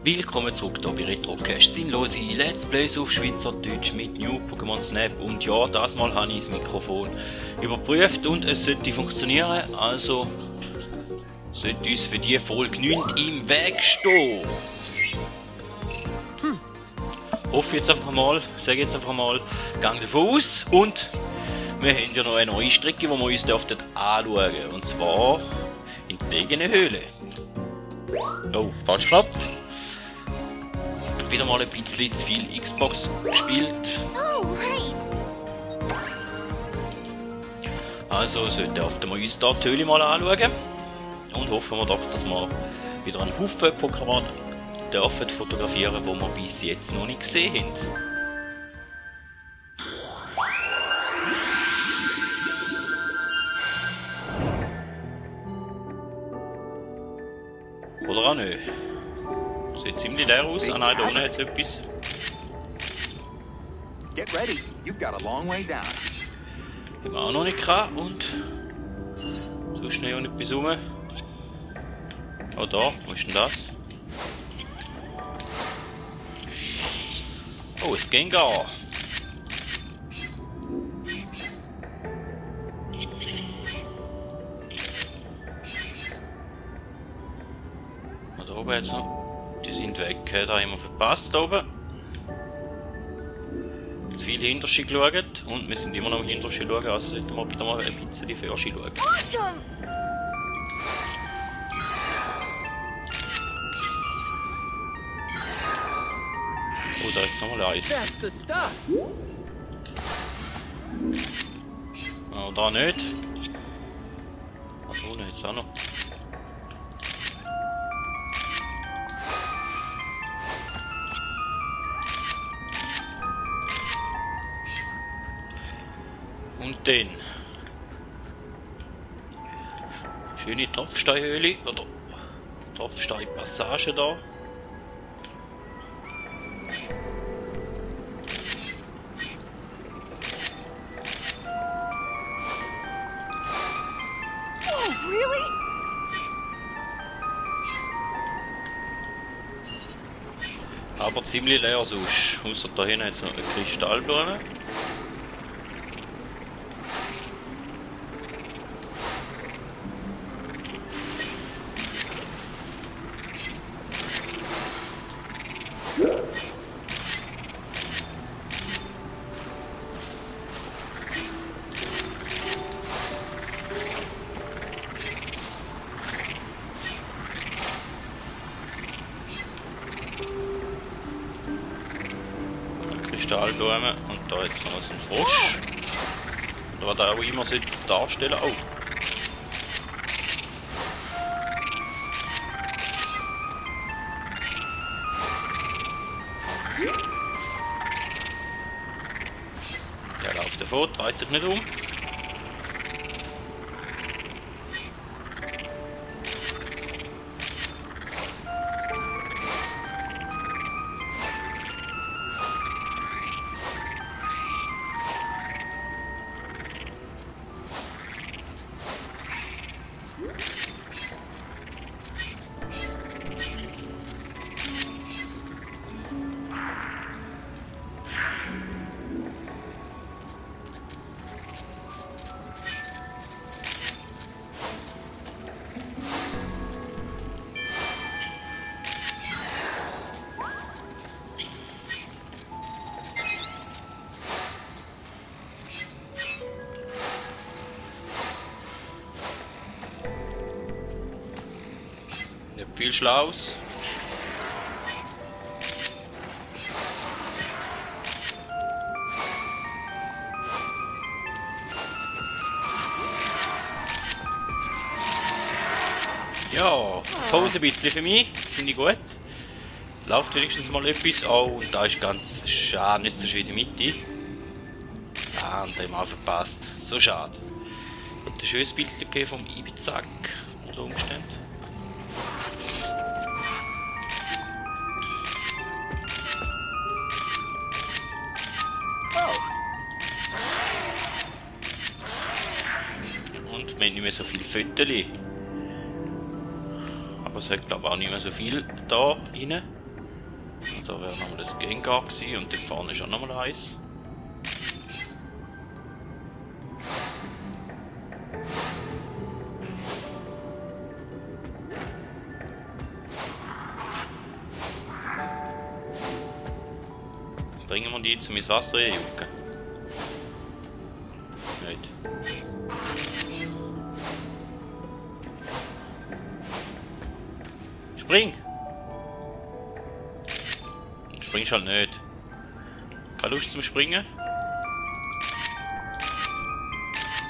Willkommen zurück hier bei Retrocast. Sinnlose Let's Plays auf Schweizerdeutsch mit New Pokémon Snap. Und ja, das Mal habe ich das Mikrofon überprüft und es sollte funktionieren. Also sollte uns für diese Folge nichts im Weg stehen. Hoffe jetzt einfach mal, sage jetzt einfach mal, gang davon aus. Und wir haben ja noch eine neue Strecke, die wir uns anschauen dürfen. Und zwar in die eigene Höhle. Oh, falsch Knopf. Wieder mal ein bisschen zu viel Xbox gespielt. Also sollten wir uns da die Höhle mal anschauen. Und hoffen wir doch, dass wir wieder einen Haufen Pokémon dürfen fotografieren, die wir bis jetzt noch nicht gesehen haben. Oder auch nicht. Sieht ziemlich leer aus. Ah nein, da unten hat es etwas. Get ready. You've got a long way down. Haben wir auch noch nicht gehabt. Und so schnell und etwas rum. Oh da, wo ist denn das? Oh, es ging gar. Und da oben jetzt noch. Die sind weg, da haben wir verpasst oben. Zu viele Hinterschi geschaut und wir sind immer noch im Hinterschi schauen, also sollten wir wieder mal ein bisschen die Fürschi schauen. Awesome! Oh, da ist nochmal eins. That's the stuff! Oh, da nicht. Da unten jetzt auch noch. Und dann schöne Tropfsteinhöhle oder Tropfsteinpassage da. Oh, really? Aber ziemlich leer sonst. Außer da hinten jetzt noch eine Kristallblume. Kristallblume und da jetzt noch so ein Frosch. Oder was der auch immer darstellen sollte. Oh. Der läuft davon, dreht sich nicht um. Nicht viel Schlaues. Ja, Pause ein bisschen für mich, finde ich gut. Läuft wenigstens mal etwas. Oh, und da ist ganz schade, nicht so schön in der Mitte. Ah, und da haben wir auch verpasst. So schade. Hat ein schönes Bild gegeben vom Ibizack unter Umständen. Und wir haben nicht mehr so viele Fotos. Aber es hat glaube ich auch nicht mehr so viel da rein. Da wäre nochmal das Gengar gewesen und da vorne ist auch nochmal eins. Bringen wir die zum ins Wasser jucken? Nicht. Spring! Du springst halt nicht. Keine Lust zum Springen?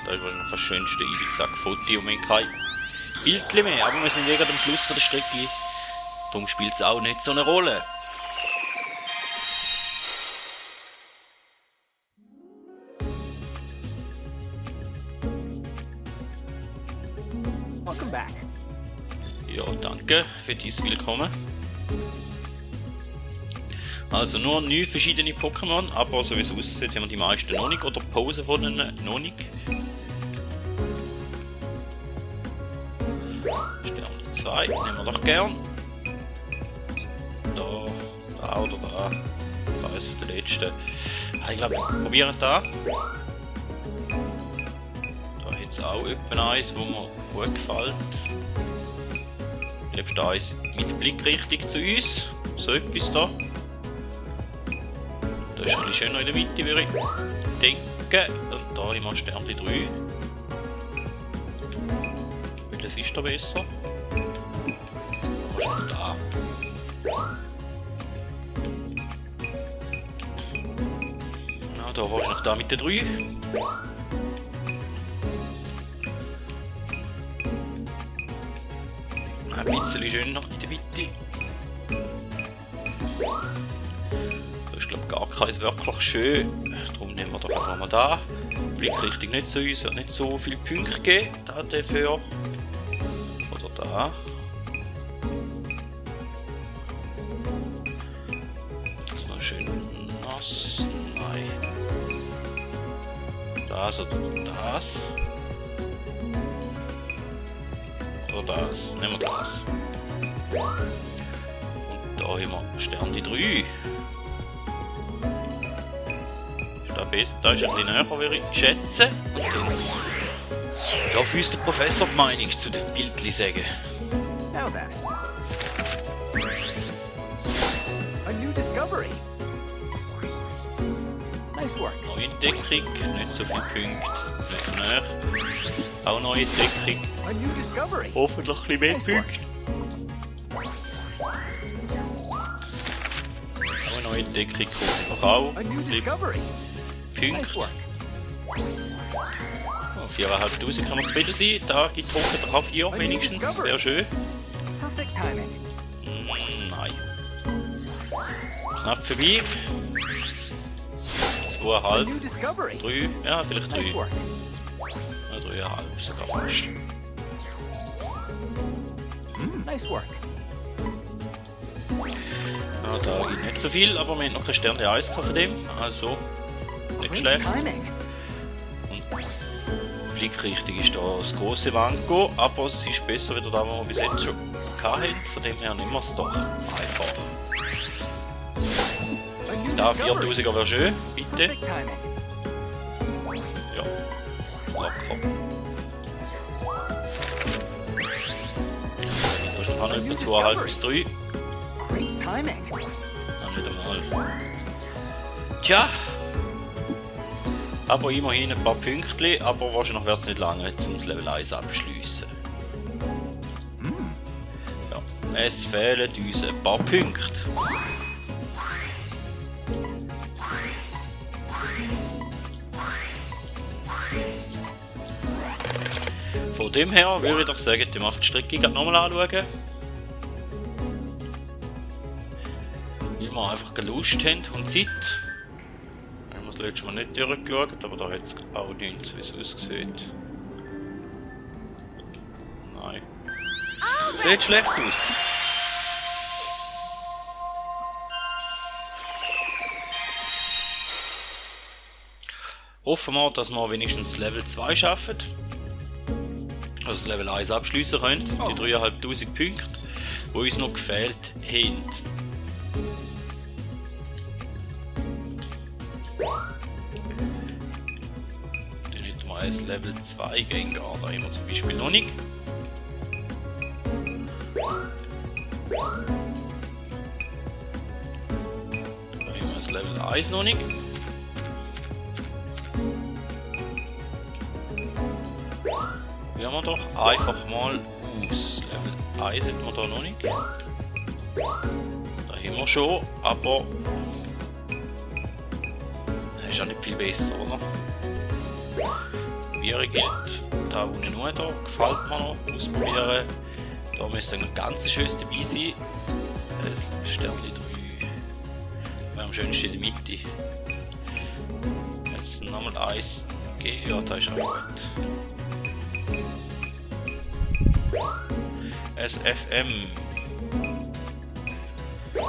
Da ist wahrscheinlich noch das schönste Ibiza-Foto und wir haben kein Bildchen mehr, aber wir sind ja gerade am Schluss von der Strecke. Darum spielt es auch nicht so eine Rolle. Welcome back. Ja, danke für dieses Willkommen. Also nur 9 verschiedene Pokémon, aber so wie es aussieht, haben wir die meisten noch nicht, oder Pose von ihnen noch nicht. Stern 2 nehmen wir doch gern. Da oder da. Da ist für den letzten. Ich glaube, wir probieren da. Da hat es auch etwa eins, wo mir gut gefällt. Lebst da eins mit Blickrichtung zu uns. So etwas da. Das ist ein bisschen schöner in der Mitte, würde ich denken. Und da haben wir Sternchen 3. Welches ist da besser? Was ist noch da? Na, da war ich noch da mit den 3. Ein bisschen schöner in der Mitte. Das ist glaube ich gar keins wirklich schön. Darum nehmen wir doch einfach mal da. Blickrichtung nicht zu uns, wird nicht so viele Punkte geben. Da dafür. Oder da. Das ist noch schön nass. Nein. Das oder das. Oder das. Nehmen wir das. Und da haben wir Stern 3. Da ist ein bisschen näher, würde ich schätzen. Und dann darf uns der Professor die Meinung zu den Bildchen sagen. Now then. A new discovery. Nice work. Neue Entdeckung, nicht so viele Punkte, nicht so näher. Auch neue Entdeckung. A new discovery. Hoffentlich ein bisschen mehr Nice work. Punkte. Auch eine neue Entdeckung kommt noch auch. A new discovery. Nice Punkte. work. Oh, 4'500 kann man zufrieden sein. Da gibt es hoffentlich auch 4 wenigstens. Wäre schön. Perfect timing. Nein. Knapp vorbei. A 2,5. new discovery. 3. Ja, vielleicht 3. Nice work. Ja, 3,5 sogar fast. Nice work. Ja, da gibt nicht so viel, aber wir haben noch ein Stern 1 von dem. Also, nicht Great schlecht. timing. Und Blickrichtung ist da das große Mango, aber es ist besser wieder da, was wir bis jetzt schon hatten. Von dem her nehmen wir es doch einfach. A new Da discovery. 4000er wäre schön, bitte. Perfect timing. Ja, locker. Da ist noch etwa 2,5 bis 3. Great timing. Ja, nicht einmal. Tja. Aber immerhin ein paar Pünktchen, aber wahrscheinlich wird es nicht lange, um das Level 1 abschliessen. Ja, es fehlen uns ein paar Punkte. Von dem her würde ich doch sagen, wir auf die Strecke nochmal anschauen. Weil wir einfach keine Lust haben und Zeit. Wir haben das letzte Mal nicht durchgeschaut, aber da hat es auch nichts, wie es aussieht. Nein. Sieht schlecht aus. Hoffen wir, dass wir wenigstens Level 2 schaffen. Also das Level 1 abschließen können. Die 3'500 Punkte, die uns noch gefehlt haben. ein Level 2 Gengar, da haben wir zum Beispiel noch nicht. Da haben wir das Level 1 noch nicht. Probieren wir doch einfach mal aus. Level 1 hätten wir da noch nicht. Da haben wir schon, aber das ist ja nicht viel besser, oder? Probieren geht da unten nur, da gefällt mir noch, ausprobieren. Da müsste ein ganz schönes dabei sein. Sternchen 3 wäre am schönsten in der Mitte. Jetzt nochmal 1 geben, ja, das ist auch gut. SFM. Da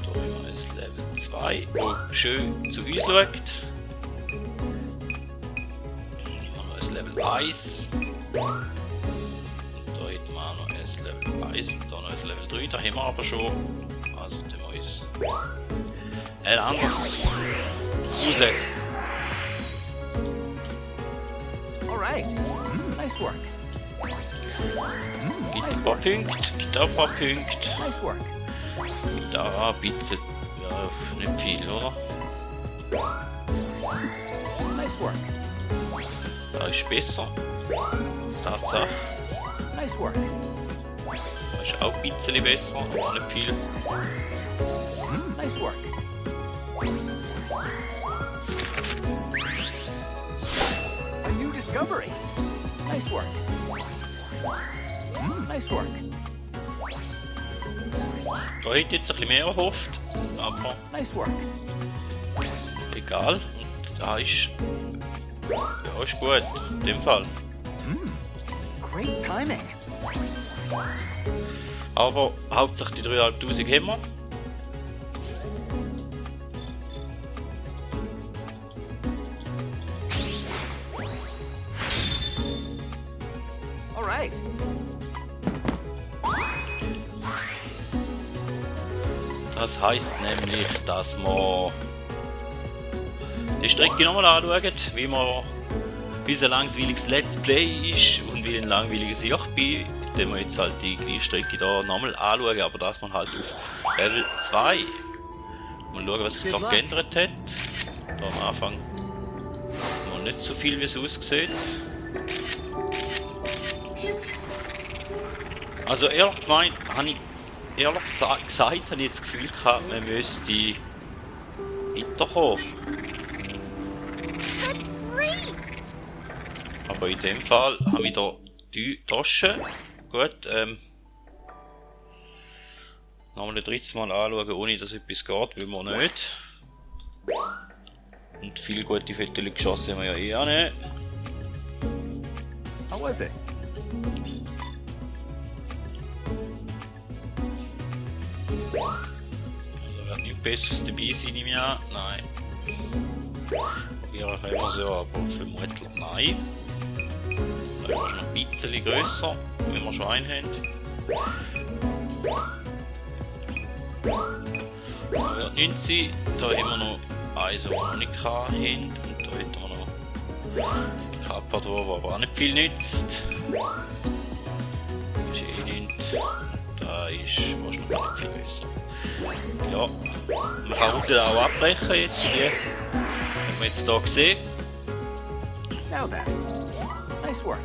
haben wir das Level 2, wo schön zu uns schaut. Das Level 1. Und da hätten wir auch noch ein Level 1 und da noch ein Level 3. Da haben wir aber schon. Also tun wir uns ein anderes auslesen. Alright. Nice work. Gibt ein paar Punkte, gibt auch ein paar Punkte. Nice work. Da ein bisschen, ja, nicht viel, oder? Nice work. Da ist besser. Tatsache. Nice work. Da ist auch ein bisschen besser, aber nicht viel. Nice work. A new discovery. Nice work. Nice work. Da hätte ich jetzt ein bisschen mehr erhofft, aber Nice work. egal. Und da ist. Ja, ist gut, in dem Fall. Great timing. Aber hauptsächlich die 3'500 haben wir. Alright. Das heisst nämlich, dass wir die Strecke nochmal anschauen, wie ein langweiliges Let's Play ist und wie ein langweiliges ich bin. Dann wir jetzt halt die gleiche Strecke da nochmal anschauen, aber dass man halt auf Level 2. Mal schauen, was sich da geändert hat. Da am Anfang noch nicht so viel, wie es aussieht. Also ehrlich gemeint, ehrlich gesagt habe ich jetzt das Gefühl gehabt, man müsste weiterkommen. Aber in dem Fall habe ich da die Tasche. Gut, nochmal ein drittes Mal anschauen, ohne dass etwas geht, will man nicht. Und viele gute Fotos geschossen haben wir ja eh auch nicht. How was it? Da wird nichts Besseres dabei sein im Jahr. Nein. Probieren können wir es ja, aber vermutlich nein. Da ist noch ein bisschen grösser, wenn wir schon einen haben. Da wird 19. Da haben wir noch eins, das wir noch nicht haben. Und da hätten wir noch Carpador, der aber auch nicht viel nützt. Das ist eh nicht. Da ist wahrscheinlich nicht viel besser. Ja, man kann unten auch abbrechen jetzt, wie wir jetzt hier sehen. Now then. Nice work.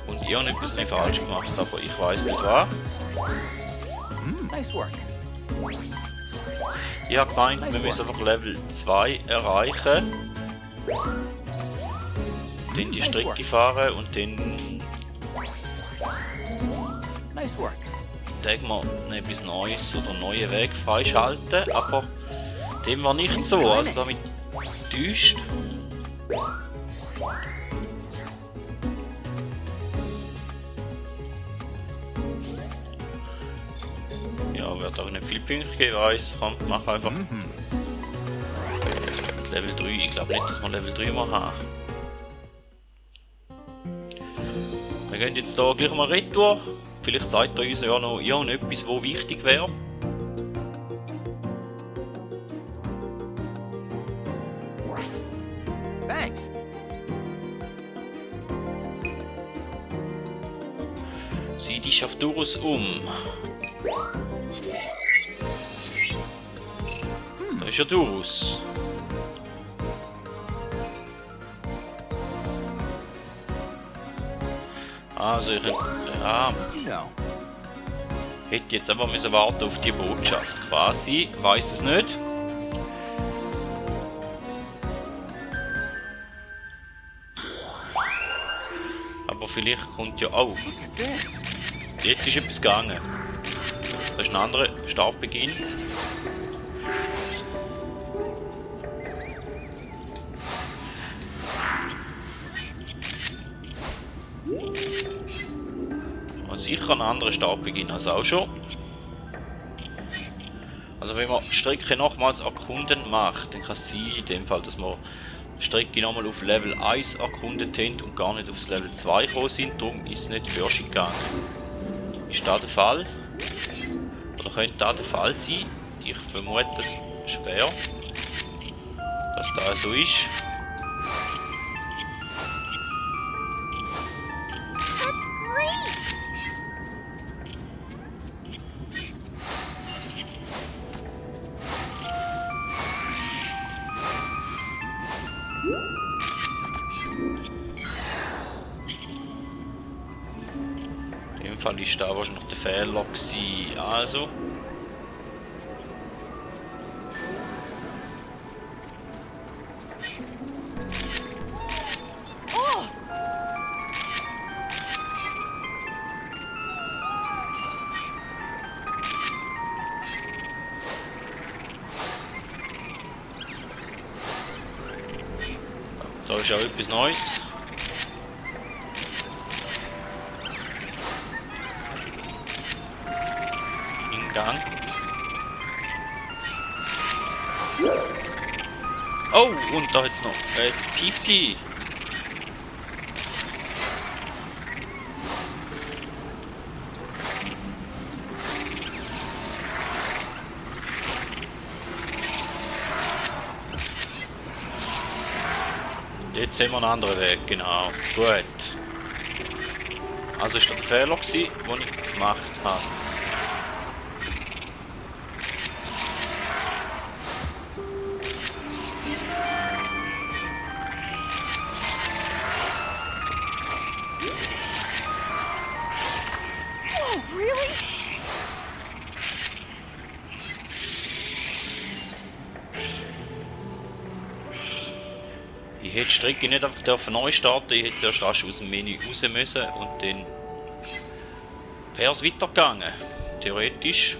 Und ich habe etwas nicht falsch gemacht, aber ich weiß nicht was. Nice work. Ich habe gemeint, wir müssen einfach Level 2 erreichen. Dann die Strecke fahren und dann Nice work. denken wir etwas Neues oder einen neuen Weg freischalten, aber dem war nicht so, also damit täuscht. Ja, wird auch nicht viel Punkte geben, weiss, komm, mach einfach. Level 3, ich glaube nicht, dass wir Level 3 mal haben. Wir gehen jetzt hier gleich mal retour. Vielleicht zeigt er uns ja noch irgendetwas, was wichtig wäre. Sieh dich auf Durus um. Da ist ja Durus. Also ich ja, You know. hätte jetzt einfach müssen warten auf die Botschaft quasi. Weiß es nicht. Aber vielleicht kommt ja auch. Look at this. Jetzt ist etwas gegangen. Das ist ein anderer Startbeginn. Und sicher ein anderer Startbeginn als auch schon. Also wenn man die Strecke nochmals erkunden macht, dann kann es sein, in dem Fall, dass man die Strecke nochmal auf Level 1 erkundet haben und gar nicht aufs Level 2 gekommen sind. Darum ist es nicht für gegangen. Ist das der Fall? Oder könnte das der Fall sein? Ich vermute es schwer, dass das so ist. In dem Fall ist da wahrscheinlich der Fehler gewesen. Also. Da ist auch etwas Neues. In Gang. Oh, und da jetzt noch ein Pipi. Jetzt haben wir einen anderen Weg, genau. Gut. Also ist das der Fehler gewesen, den ich gemacht habe. Oh, really? Ich hätte die Strecke nicht einfach neu starten, ich hätte zuerst rasch aus dem Menü raus müssen und dann wäre es weitergegangen. Theoretisch.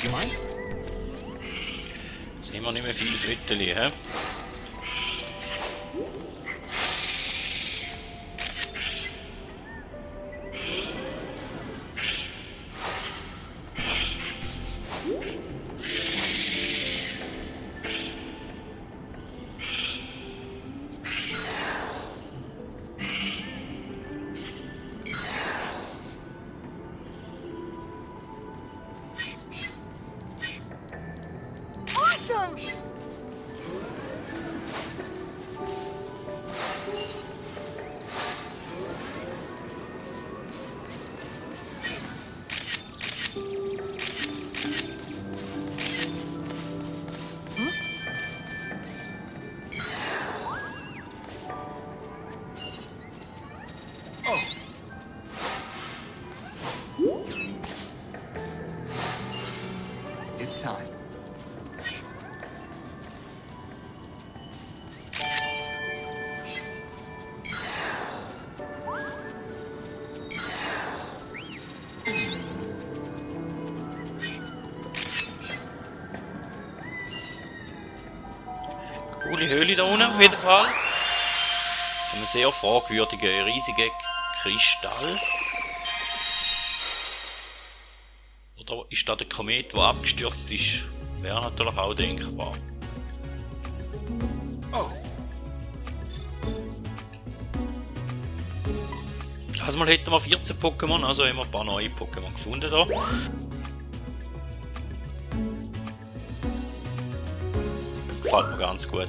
You mind? Jetzt haben wir nicht mehr viele Viertel, hä? Awesome! It's time. coole Höhle da unten auf jeden Fall. Ein sehr fragwürdiger, riesiger Kristall. Oder ist da der Komet, der abgestürzt ist? Wäre natürlich auch denkbar. Oh, Also mal hätten wir 14 Pokémon, also haben wir ein paar neue Pokémon gefunden da. Gefällt mir ganz gut.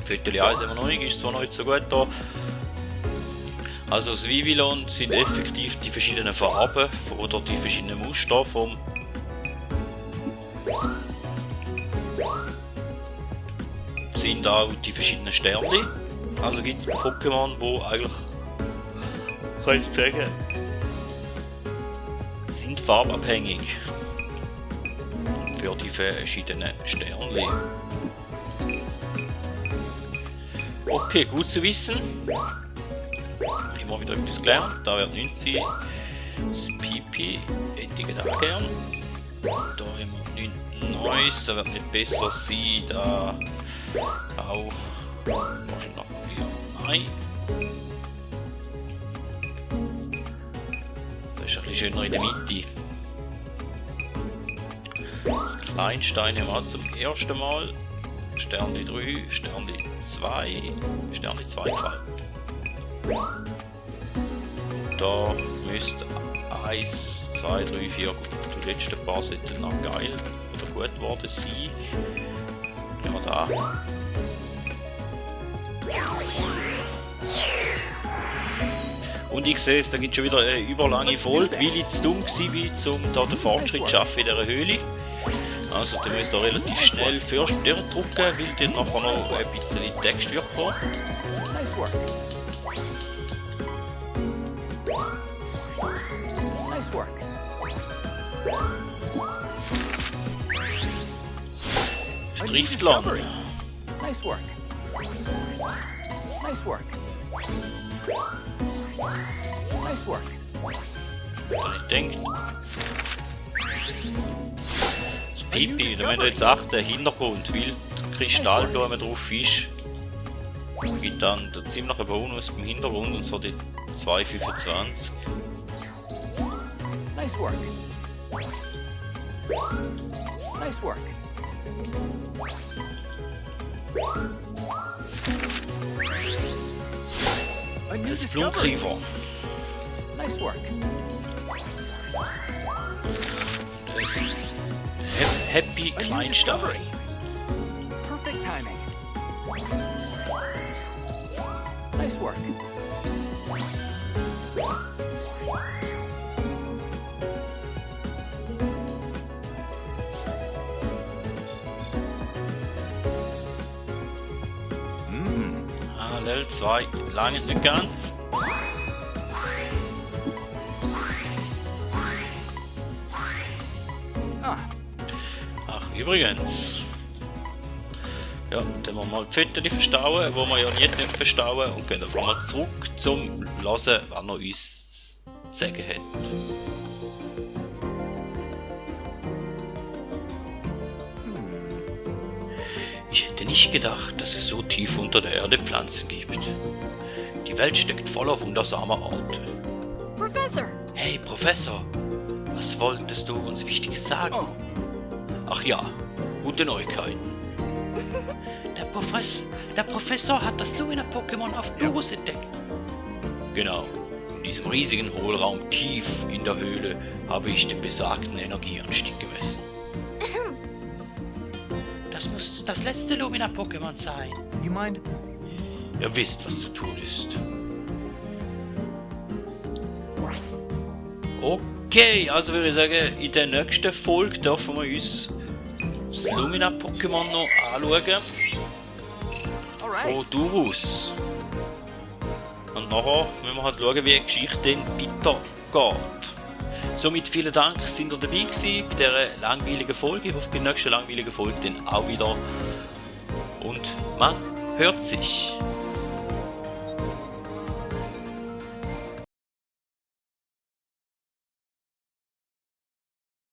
Viertel 1 haben wir noch nicht, ist zwar noch nicht so gut da. Also das Vivillon sind effektiv die verschiedenen Farben oder die verschiedenen Muster vom sind auch die verschiedenen Sterne. Also gibt es Pokémon, wo eigentlich, kann ich sagen, sind farbabhängig für die verschiedenen Sterne. Okay, gut zu wissen. Immer wieder etwas gelernt. Da wird 19. Das Pipi hätte ich da gern. Da haben wir nichts Neues. Da wird nicht besser sein. Da auch. Wahrscheinlich noch wieder. Nein. Das ist ein bisschen schöner in der Mitte. Das Kleinstein haben wir zum ersten Mal. Sterne 3, Sterne 2, Sterne 2 gefallen. Da müsste 1, 2, 3, 4, die letzten paar sollten noch geil oder gut geworden sein. Nehmen wir da. Und ich sehe es, da gibt es schon wieder eine überlange Folge, weil ich zu dumm war, um da den Fortschritt zu schaffen in dieser Höhle. Also da müsst ihr relativ schnell First durchdrücken, weil dann nachher noch ein bisschen Text wird kommen. nice work. Nice work. A new Driftland. discovery. Nice work. Nice work. Nice work. Ich denke. Das Pipi, da müsst ihr jetzt achten, der Hintergrund, weil der Kristallblume drauf ist, gibt dann der ziemliche Bonus beim Hintergrund und so die 2,25. Nice work. Nice work. A new Das discovery. Blutkiefer. Nice work. Das Happy A new Kleinstein. discovery. Perfect timing. Nice work. Level 2, lange nicht ganz. Ah, Ach, übrigens. Ja, dann wollen wir mal die Fotos verstauen, wo wir ja nicht verstauen, und gehen einfach mal zurück zum Hören, was er uns zu sagen hat. Ich hätte nicht gedacht, dass es so tief unter der Erde Pflanzen gibt. Die Welt steckt voller wundersamer Orte. Professor! Hey Professor, was wolltest du uns Wichtiges sagen? oh, Ach ja, gute Neuigkeiten. Der Professor hat das Lumina-Pokémon auf Globus entdeckt. Genau, in diesem riesigen Hohlraum tief in der Höhle habe ich den besagten Energieanstieg gemessen. Das muss das letzte Lumina-Pokémon sein. you mind? Ihr wisst, was zu tun ist. Okay, also würde ich sagen, in der nächsten Folge dürfen wir uns das Lumina-Pokémon noch anschauen. Alright. Von Durus. Und nachher müssen wir halt schauen, wie die Geschichte dann weitergeht. Somit vielen Dank, sind ihr dabei gewesen bei dieser langweiligen Folge. Ich hoffe, bei der nächsten langweiligen Folge dann auch wieder. Und man hört sich.